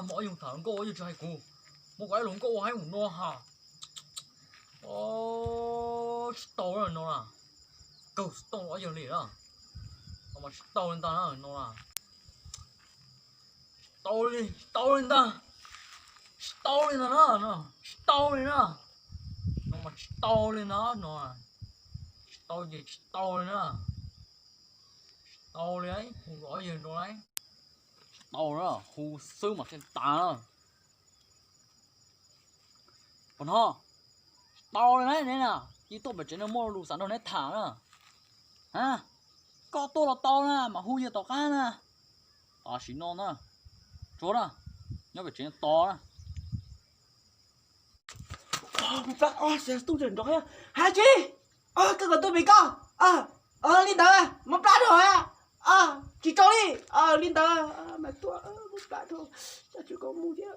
Muaj ob yawg tham hluas nkauj, ob yawg tsis hais kuv, muab kuv ib hluas nkauj ua haib mus no ha. Tsis tau no na, kawg tsis tau ob yawg li na. No mas tsis tau li ntag no na. Tsis tau li, tsis tau li ntag. Tsis tau li ntag na, tsis tau li na. No mas tsis tau li na no. Tsis tau ces tsis tau li na. Tsis tau li, hu ob yawg rau lauj. Tsis tau na, hu xwb mas thiaj tas na. Pom no, tsis tau li na, neb na, cia tuaj pem tsev no muaj lus xav nrog neb tham na. Ha, koj tuaj los tau na, mam hu yawg tom qab na. Tam sim no na, tsuag na, nyob pem tsev no tos na. Tub tseem nrov, hais tsis, koj kom tuaj pem koj, li ntawd, mob plab rau, tsis tau li, li ntawd, mas tuaj mob plab rau, tsis kom mus thiab.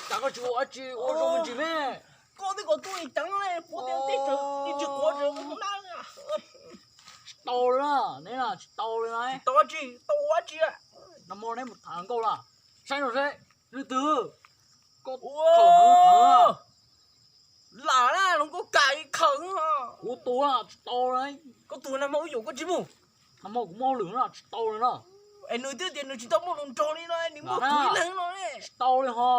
Cas koj tsis ua dab tsi ua zoo me ntsis me? Koj twb kom tuaj ceev ne, puav tias teb chaws tsis quav tsis ua nab. Tsis tau li na, neb na tsis tau li na. Tsis tau dab tsi, tau ua dab tsi? Nag hmo neb mus tham hluas nkauj lawm, saib no seb leej twg. Koj ua lam na, hluas nkauj kam ib khawm. Kuv tus na tsis tau li. Koj tus nag hmo wb yaum koj tsis mus. Nag hmo kuv muaj hauj lwm na tsis tau li na. Es nws twb tias nws tsis tau muaj hluas nraug li no, nws muaj kuv ib leeg no. Tsis tau li ho.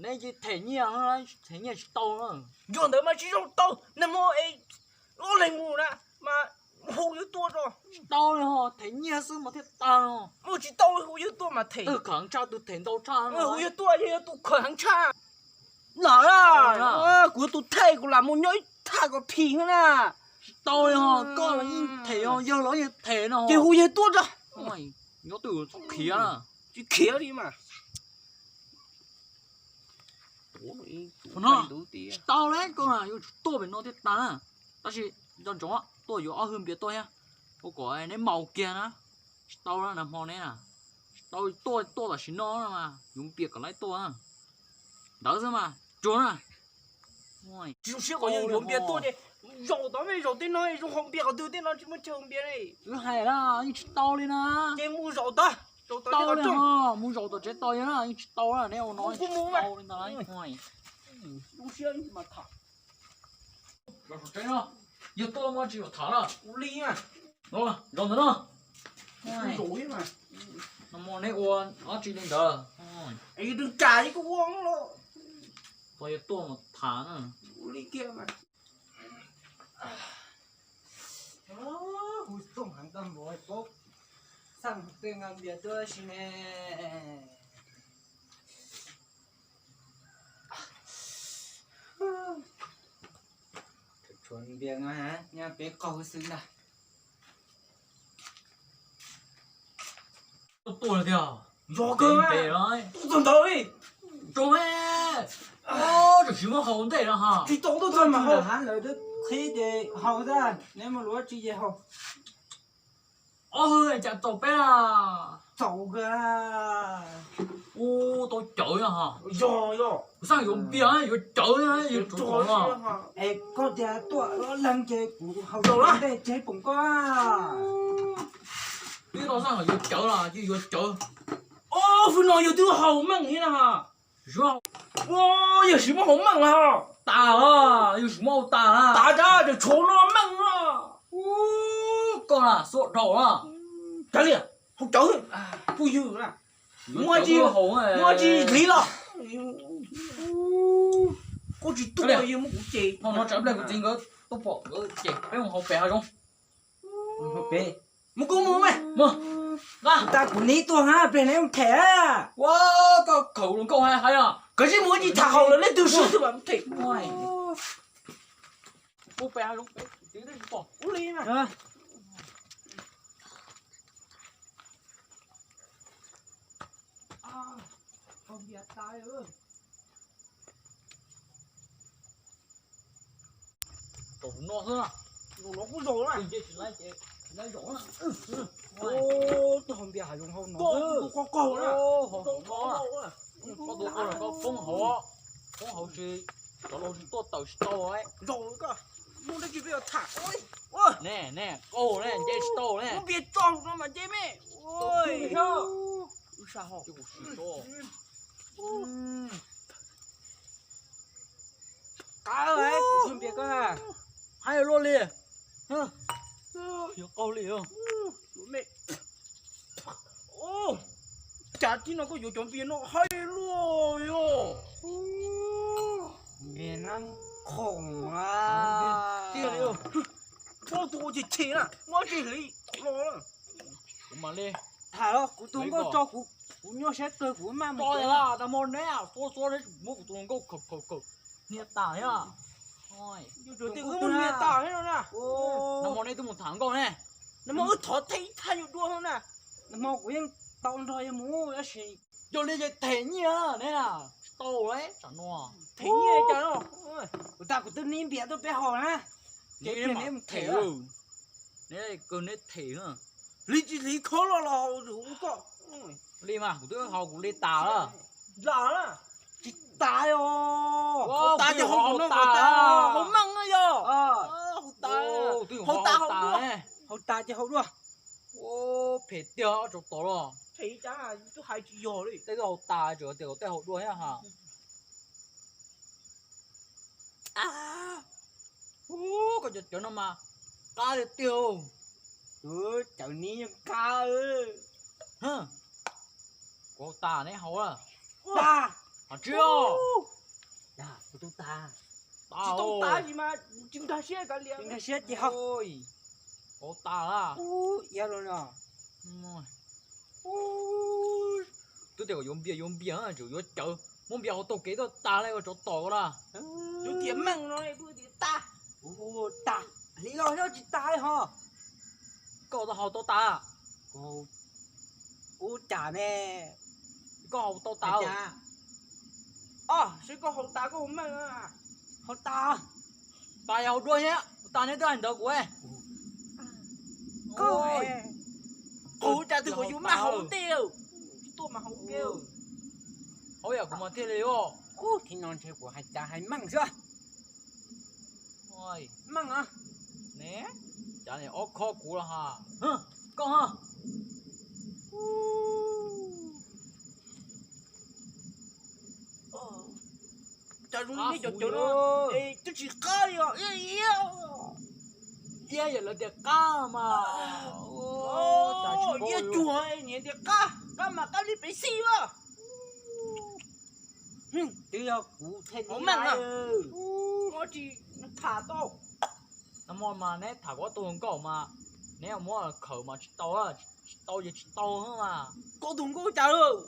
Neb cia them nyiaj, them nyiaj tsis tau na. Yog ntawd mas tsis zoo tau, nag hmo es ob leeg mus na, mas hu yawg tuaj tso. Tsis tau li ho, them nyiaj xwb mas thiaj tag no. Mus tsis tau, hu yawg tuaj mas them. Twg khawv tshaj, twg them ntau tshaj no. Hu yawg tuaj, yawg yog tus khawv heev tshaj. Lam, kuv yog tus them, kuv lam mus nyob ib thaj kom phim xwb na. Tsis tau li ho, koj los yeej them, yawg los yeej them no. Ces hu yawg tuaj tso. Nyob twj ywm txhob khiav na. Tsis khiav li mas. Tsis tau li, koj yuav tsum tuaj pem no thiaj tag na. Tab sis nco ntsoov, tuaj yuav ob hwj npias tuaj thiab, ua kom neb maus kiag na. Tsis tau na, nag hmo neb na, tsis tau, tuaj tuaj tam sim no no mas yuav npias kom laib tuaj na. Ntawd xwb mas tsuag na. Tsis zoo siab kom yawg yuav npias tuaj ces zaum tod, zaum tej no zoo haus npias, qhov twg tej no tsis muaj chaw haus npias li. Wb hais na, yeej tsis tau li na. Ces mus zaum tod, zaum tod, tsis tau li ho, mus zaum tom tsev tos yawg na, yeej tsis tau na, neb ua no tsis tau li ntag. Zoo siab mas tham. Zaum tsev no, yawg tuaj muaj tsis zaum tham na. Ua li na. No, zaum ntawd no. Nag hmo neb ua dab tsi li ntawd? Yawg twb kam ib kuj ua los. Tau yawg tuaj mus tham na. Ua li kiag mas. Kuv xoo heev tag npaum paub xaj tej nqa npias tuaj si ne. Tshuav npias no nyob peb qaug xwb ntag. Tuaj tiag, yog kawg, tuaj txog ntawd li. Tsis tau tuaj txog mas haus, lawv qhib ces haus xwb, neb muaj lus tsis ces haus. Ob hwj cas txaus peb a? Txaus kawg. Ua tau cawv na ha. Yog, yog. Kuv xav yuav npias yuav cawv, yuav tsuav no. Es koj tias tuaj ob leeg ces kuv haus ntej tseg pom koj. Twb tau xav yuav cawv los cia yuav cawv. Ob hwj no yog twb haus meej thiab na. Yog sis muab haus meej los? Tas los, yog sis muab haus tas na. Tas tas, tshuav no meej na. Koj na xuab dhau na. Kav liam, haus cawv, phooj ywg na. Muaj tsis, muaj tsis dliv los? Koj tsis tuaj, yog muab kuv ces no, no tsam pliag kuv txiv nkawd tuaj pom nkawd ces peb mus haus pem hav zoov. Mus kuj mus mas. Mus. Kuv tas kuv neb tuaj ha, pliag neb mus them. Ua, koj khawm hluas nkauj hais hais os. Koj tsis mus tsis tham haus lawm leej twg swb twb mam them. Mus pem hav zoov pem txiv twb tsis pom. Ua li mas. Zaum no xwb, zaum no kuj zaum na. Twb tsis laib ces tsis laib zaum na. Tus haus npias hav zoov haus no, qaug qaug na. Koj tus qaug los koj poob hauv, poob hauv tsis, cov laus tsis tuaj tawm tsis tau. Zaum koj. Muaj dab tsi peb yuav tham. Ne, ne, qaug ne, nce tsis tau ne. Muab npias tso no mas nce me. Wb sab ho. Qav, kuv npias koj. Haib luaj li. Yuav qaug li. Cas tib no koj yuav cov npias no haib luaj yog? Npias nab khoom a. Tiag li. Muab tus ua chim chim na, muab tsis hliv los. Kuv mam li tham los kuv tus nkauj tso kuv, kuv nyuaj siab kawg kuv maj mus. Nag hmo neb xua xua muab kuv tus nkauj khawm khawm khawm hnia tas thiab. Yus tus twg muab hnia tas thiab no na. Nag hmo neb twb mus tham nkauj ne. Nag hmo wb thov theej ib thaj yus dua no na. Nag hmo kuv yeej tau nrog yawg mus tab sis yog li ces them nyiaj ne, tsis tau lawm tsam no. Them nyiaj cas no. Kuv tas kuv twb nib npias tuaj peb haus na. Ces neb them, neb kawg neb them. Hliv tsis hliv khov los los ua koj. Li mas kuv twb haus kuv li tas lawm. Lam na. Tsis tas os. Haus tas ces haus no, haus tas, haus meej na yog. Haus tas, haus tas haus dua. Haus tas ces haus dua. Phem tiag, tsau tom los. Phem cas twb hais tsis yog li. Tej twb haus tas, tseem tias kom tej haus dua thiab ha. Koj cov cawv no mas qab tiag tiag. Cawv nib yeej qab. Kuv haus tas neb haus. Tas. Hos tsis, kuv tus tas. Tsis tau tas li mas tsis nkag siab kav liam, nkag siab ces haus. Kuv haus tas lawm. Ub, iab los no. Twb tias kom yuav npias yuav npias, tseem yuav cawv, muab npias haus taug kev tuaj tas li, koj tsov tom koj na. Yuav tias meej no, tias tas. Tas, hliv los xyov tsis tas li ho. Koj tau haus tau tas? Ub, cas ne. Koj haus tau tas? Os, seb koj haus tas koj haus meej. Haus tas. Tas yog haus dua thiab, tas neb twb hais ntawd kuv. Kuv cas twg kom yus maj haus tej, tuaj mas haus ke. Haus yam kuv mas thiaj li os. Ub, thaum no ntshe kuv hais cas hais meej xwb. Meej a. Ne, cas ne ob khob kuv los ha. Koj ha. Cas zoo li nej cov cawv no twb tsis qab li os. Iab yam lawv tias qab mas. Iab cuag niam tias qab, qab mas qab li pev xij as. Twb yog kuv thiaj li meej. Ua tsis tham tau. Nag hmo mas neb tham kuv ob tug hluas nkauj mas neb muab khawm mas tsis tau, tsis tau ces tsis tau mas. Koj tus nkauj cas lawm?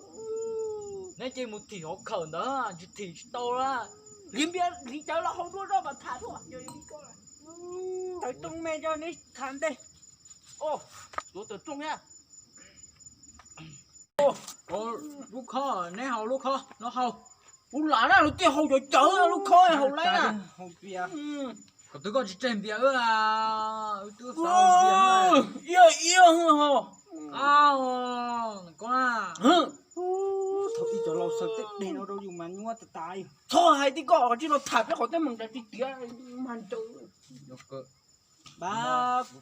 Neb cia mus thim hauv khawm ntawd, tsis thim tsis tau la. Hliv npias hliv cawv los haus dua zoj mas tham tuaj. Tawm rooj me coj neb tham ntej. Tuav tawm rooj thiab. Lub khob, neb haus lub khob no haus. Kuv lam na, lub tiaj haus cov cawv, lub khob haus lawm na. Kom twb koj tsis tseg npias wb, wb twb xav npias. Iab iab ho. Koj na, thaum ub cov laus xaws tej deg no rau yus mas nyuaj tas tas. Txhob hais tib koj, tsis los tham peb qhov teeb meem tsis tiav mas ncaws.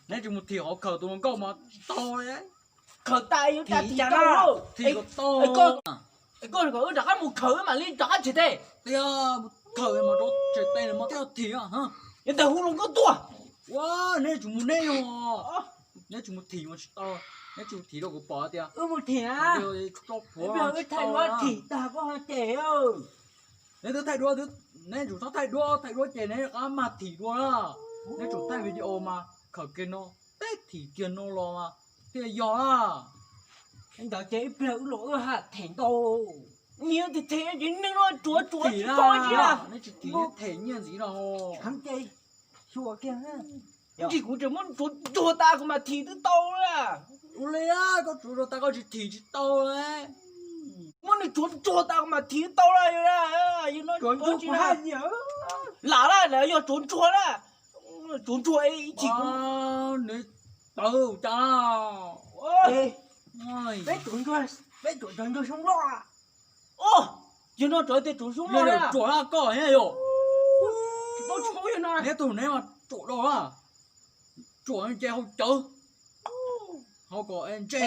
Neb tsis mus thim hauv khawm tus hluas nkauj mas tsis tau. Khawm tas yuav cas thim tau. Thim kom tau. Es koj kom wb rov qab mus khawm wb mam li rov qab tseg tes. Tias mus khawm mas rov tseg tes mas twb yog thim. Yog ntawd hu hluas nkauj tuaj. Ua, neb tsis mus neb yog. Neb tsis mus thim mas tsis tau. Neb tsis mus thim rau kuv pom tias wb mus thim na. Wb thaij duab thim tag koj ho cem. Neb twb thaij duab, neb tsum txhob thaij duab, thaij duab ces neb rov qab mag thim dua na. Neb tsum thaij video mas khawm kiag no, peb thim kiag no los mas thiaj yog na. Ntawd ces ib pliag wb los wb ha them ntau. Nyiaj them them ces neeg no tsuav tsuav tsis tau li na. Neb tsis thim neb them nyiaj ntxiv no. Kham ces xyuas kiag. Tsis kuv tseem muab tsuav tsuag tas kuv mam thim twb tau na. Ua li koj tsuav tsuag tas koj tsis thim tsis tau la. Muab nws tsuav tsuag tas kuv mam thim twb tau la. Lam la yog tsuav tsuag la. Tsuav tsuag ib chim kuv nws tawv cas. Peb tsuav tsuag xyoo loj. Yog no tsuav tias tsuav xyoo loj tsuav koj thiab yom. Tsis paub tsis paub yog no. Neb tug neb mas Tsuam dog na, tsuam ces haus cawv, haus kom ntse.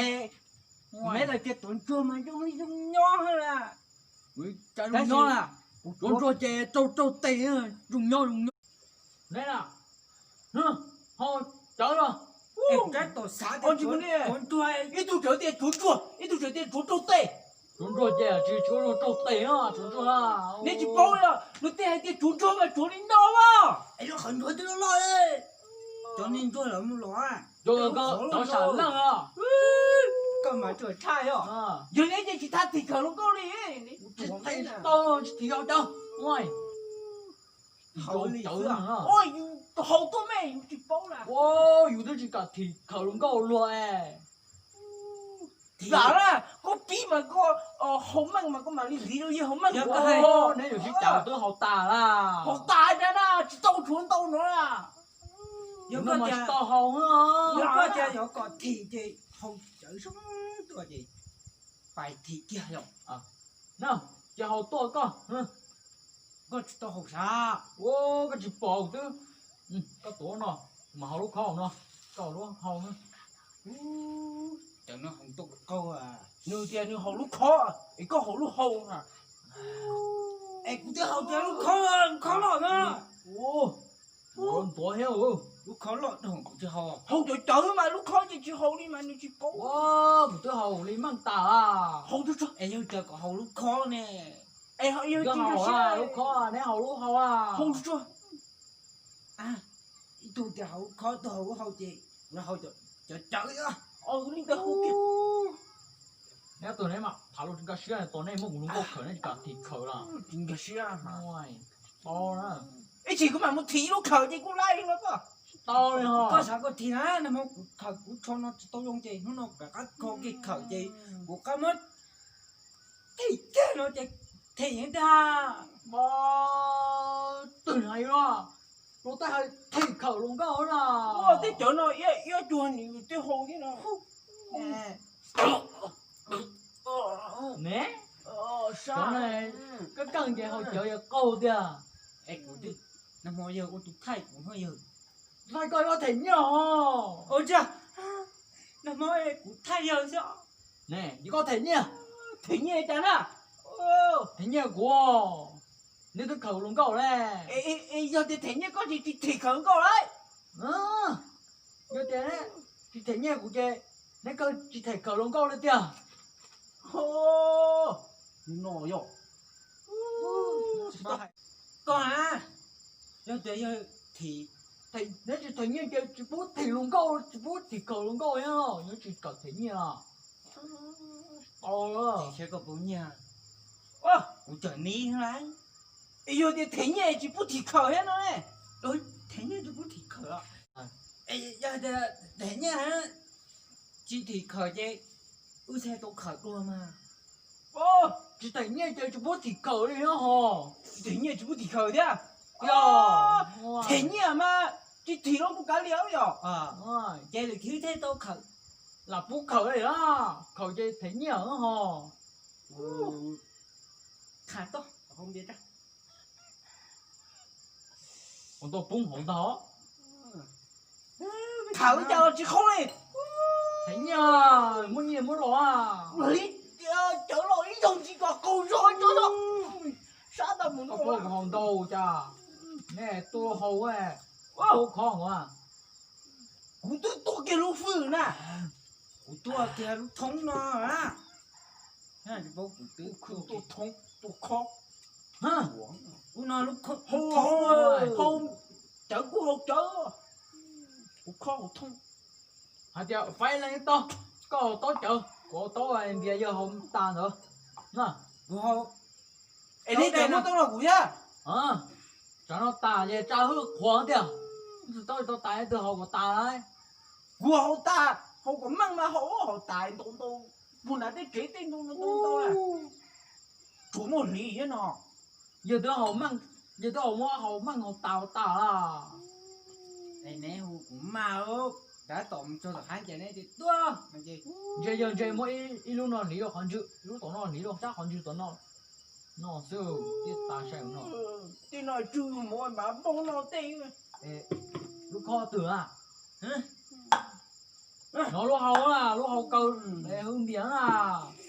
Meb los tias tuav ntsuag mas zoo zoo nyob na. Zoo nyob na, tuav ntsuag ces raug raug tes, zoo nyob zoo nyob. Neb na, haus cawv los. Tuav ntsuag, ib tug tseem tias tuav ntsuag, ib tug tseem tias tuav raug tes. Tuav ntsuag ces tsis tsuav raug tes, tuav ntsuag. Neb tsis paub los, luag tej hais tias tuav ntsuag mas tuav li no as. Es lub qhov ntsuag twb loj loj, cov niag ntsuag lawv mus los, cov sam leej. Koj mas tsuas tshaj os. Yog neb ces tsis thaj thim khawm hluas nkauj li. Tsis thim tau, tsis thim yog cawv. Haus tuaj me yus tsis paub na. Yus twb tsis kam thim khawm hluas nkauj luag es. Lam na, koj pib mas koj haus meej mas koj mam li hliv rau yawg haus meej. Neb yuav sib cav twb haus tas lawm. Haus tas cas na, tsis tau tshuav ntau no na. Yog koj tias, yog koj tias yog kom thim ces haus cawv soob tuaj ces pais thim kiag yom. Na, ces haus tuaj koj. Koj tsis tau haus sav. Koj tsis pom twb, koj tuav no, mas haus lub khob no, koj lub haus na. Cov no haus tuaj qaug, nws tias nws haus lub khob, es koj haus lub hau na. Es kuv twb haus tias lub khob, lub khob loj na. Ntuav thiab, lub khob loj dhau kuv tsis haus. Haus cov cawv mas lub khob ces tsis haus li mas nws tsis paub. Kuv twb haus li meej tas. Haus tsuag tsuag. Es yog tias kom haus lub khob ne. Koj haus lub khob, neb haus lub hau. Haus tsuag tsuag. Ib tug tias haus lub khob, ib tug haus lub hau ces kuv haus cov cawv. Li ntawd haus kiag. Neb tus neb mas tham lus tsis nkag siab, tos nej muab kuv lub nkauj khawm neb tsis kam thim khawm los. Tsis nkag siab. Tau na. Ib chim kuv mam mus thim lub khawm ces kuv laij los koj. Tau li ho. Koj xav koj thim na, nag hmo kuv khawm kuv tsho no tsis tau zoo ces hnub no kuv rov qab kho kiag khawm ces kuv rov qab muab thim kiag no ces thim yeej tag. Twg hais los, luag tej hais thim khawm hluas nkauj na. Tej cawv no ib ob cuag nws twb haus thiab no. Ne, koj keej ces haus cawv yuav qaug tiag. Es kuv, nag hmo yawg ua tus thaij kuv no yawg. Thaij koj yuav them nyiaj os. Nag hmo kuv thaij yawg xwb. Ne, yog koj them nyiaj. Them nyiaj cas na? Them nyiaj kuv, neb twb khawm hluas nkauj lawm. Yog tias them nyiaj koj ces tsis thim khawm hluas nkauj lawm. Yog tias tsis them nyiaj kuv ces neb kawg tsis them khawm hluas nkauj li tiag. No yog koj na, yog tias yawg thim, neb tsis them nyiaj ces tsis pub thim hluas nkauj, tsis pub thim khawm hluas nkauj os, nyob tsis kam them nyiaj. Tau, koj pub nyiaj, kuv cawm neb lawm. Yog tias them nyiaj tsis pub thim khawm thiab no ne. Them nyiaj tsis pub thim khawm. Yog tias them nyiaj tsis thim khawm ces wb txhaj tau khawm dua mas. Tsis them nyiaj ces tsis pub thim khawm li no ho. Tsis them nyiaj tsis pub thim khawm thiab. Yog them nyiaj mas tsis thim los kuv kav liam yom. Ces lwm thib thiaj tau khawm. Lam pub khawm li, khawm ces them nyiaj ho. Ua ntau poob hauv ntag. Khawm cas tsis qhov li. Them nyiaj, muab nyiaj muab los. Cawv los ib zaug tsis kom qaug zog cov no. Sab tau mus no. Koj pub kuv haus ntau cas, nej tuaj haus, tuaj khob a. Kuv twb tuaj kiag lub fwj na. Kuv tuaj kiag lub thoob no na. Kuv twb tuaj thoob tuaj khob. Kuv no lub thoob, haus cawv kuj haus cawv, kuv khob kuv thoob. Hais tias faib leej tau, koj haus taub cawv, kuv haus taub npias yawg haus tas ntawd. Kuv haus, es neb cawv muab taub no kuv thiab. Tsam no tas ces tsa hwj qhuav tiag, tsis tau tas twg haus kom tas lawm. Kuv haus tas, haus kom meej mas haus, haus tas ntau ntau, puag nram tej tsev tej ntau ntau ntau ntau. Tsuas muaj hliv thiab no. Yawg twb haus meej, yawg twb haus muab haus meej haus tas tas lawm. Es neb hu kuv mas, tab tom mus txog tom hav ces neb tias tuaj. Ntse yawg ntse muab ib lub no hliv rau qhov ntswg, ib lub tom no hliv rau sab qhov ntswg tom no. No xwb thiaj tas sai no. Tej no tsw mus mas npau no tej. Lub khob twg a? No lub hau, lub hau kaw hwj npias na.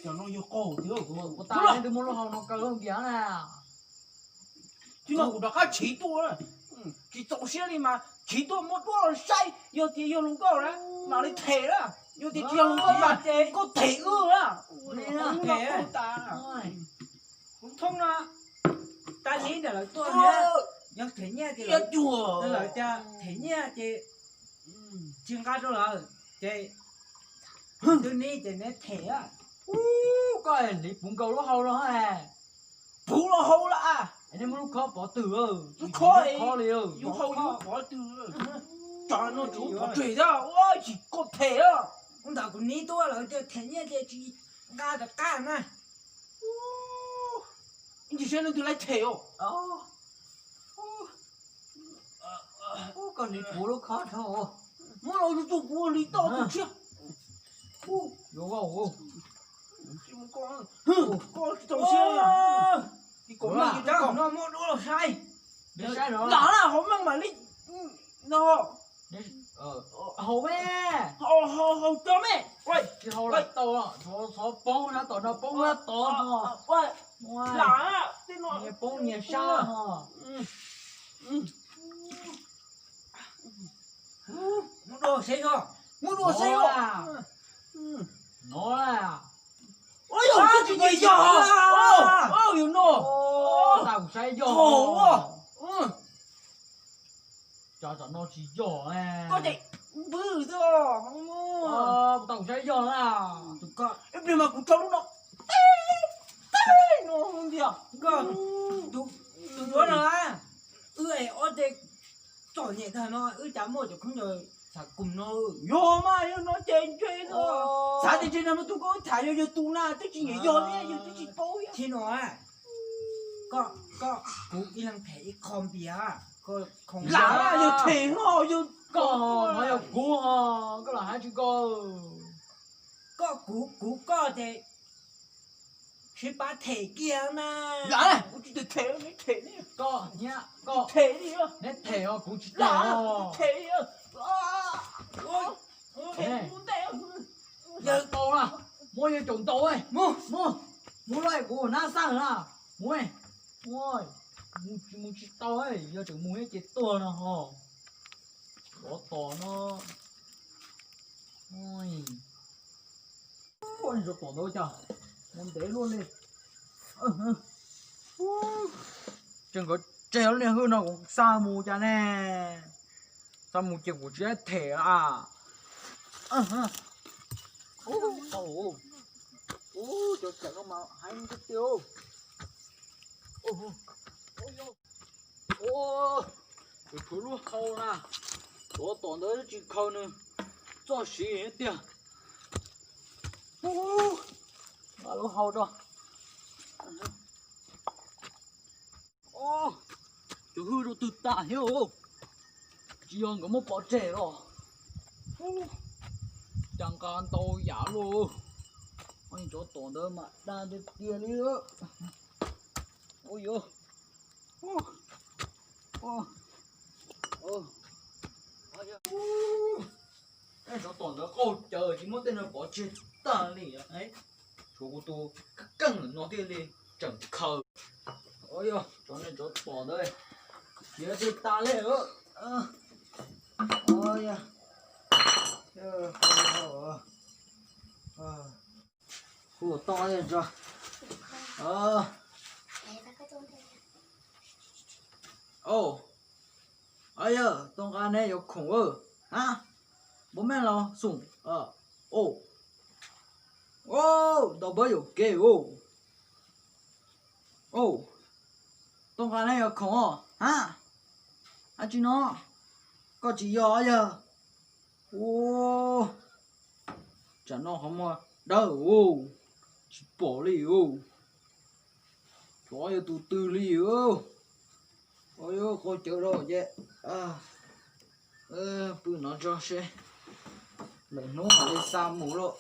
Cov no yog qaug tiag. Ua tas leej twg muaj lub hau no kaw hwj npias na. Tsis no kuv rov qab chiv tuaj, tsis txaus siab li mas chiv tuaj muab duab los saib, yog tias yog hluas nkauj na mam li them na, yog tias tsis yog hluas nkauj mas koj them wb na. Kuv thoob no, tas li ntawm lawv tuaj, yog them nyiaj ces lawv tias them nyiaj ces tsis nqa rau lawv ces twb neb ces neb them. Koj hliv puv nkaus lub hau los. Puv los hau lawm. Nej muab lub khob pov twg? Lub khob li, yus hau yus pov twg? Tsam no tsuav pov tseg thiab, tsis koj them. Ntawm kuv neb tuaj lawv tias them nyiaj ces tsis nqa rov qab na. Ntsis saib leej twg laib them os. Koj neb puv lub khob dhau. Muab los yus tus kuv hliv tau tus tshiab. Koj tsis txaus siab. Lam na, hauv meej mam li no. Hauv me, hauv cov me. Tsis hau lam tau, txhob poob na, tom no poob na, tom no. Lam, tej no nyias poob nyias sab ho. Muab dua saib os, muab dua saib os. No, yog koj tsis nyiam yog, yus no, tau kuv saib yog. Cov, cov no tsis yog. Koj ces vwm xwb. Tau kuv saib yog na. Tus koj ib pliag mas kuv tso lub no. Koj, tus duab no, wb es ob teg txom nyem tag no wb cas muaj cov khaub ncaws txhav kum no. Yog mas yog no ces ntshe no. Xav tias ntshe no mas tus koj tham yog yog tus na twb tsis nyiam yog li, yog twb tsis paub thiab no. Koj, koj, kuv ib leeg them ib qho npias. Lam, yog them no yog koj, no yog kuv ho, koj lam hais tsis koj. Koj, kuv, kuv koj ces sib pab them kiag na. Lam, kuv tsis them, them, koj, koj them li, neb them os, kuv tsis them. Them li, yawg tau na, muab yawg caum ntaus, mus, mus, mus lawm kuv nab xaj na, mus, mus, mus tsis tau, yog tseem mus ces tuag no ho. Tsov tom no. Tsov tom ntawd cas mus ntev luaj li. Tseem nkawd tseg lub niag hwj no kuv xa mus cas ne. Xa mus ces kuv tsis them a. Cov tsam no mas heev tiag tiag. Tus tshuav lub hau na, tsov tom ntawd tsis khaws nws txoj siv tiag. Nqa lub hau rau. Cov hwj rau twg tas thiab. Tsis yog nkawd muab pov tseg los. Cas nqa ntau yam luaj. Tsov tom ntawd mas dag tiag tiag li. Ua yuav. Tsov tom ntawd qaug cawv tsis muab tej no pov tseg tag li. Tshuav kuv tus keej no thiaj li tseem khaws. Yog tsov, tsov tom ntawd khiav twg tas li. Hu tau tso. Yog tau nqa ne yuav khoom a. Npau mej los xoom. Ntau npawb yuam kev. Tau nqa ne yuav khoom os. Hab tsi no, koj tsis yog yawg. Tsam no qhov muag dawb, tsis pom li. Xyov yog tus twg li. Ua yuav qaug cawv rau ces pw no tso seb, lwm hnub mam li xa mus lauj.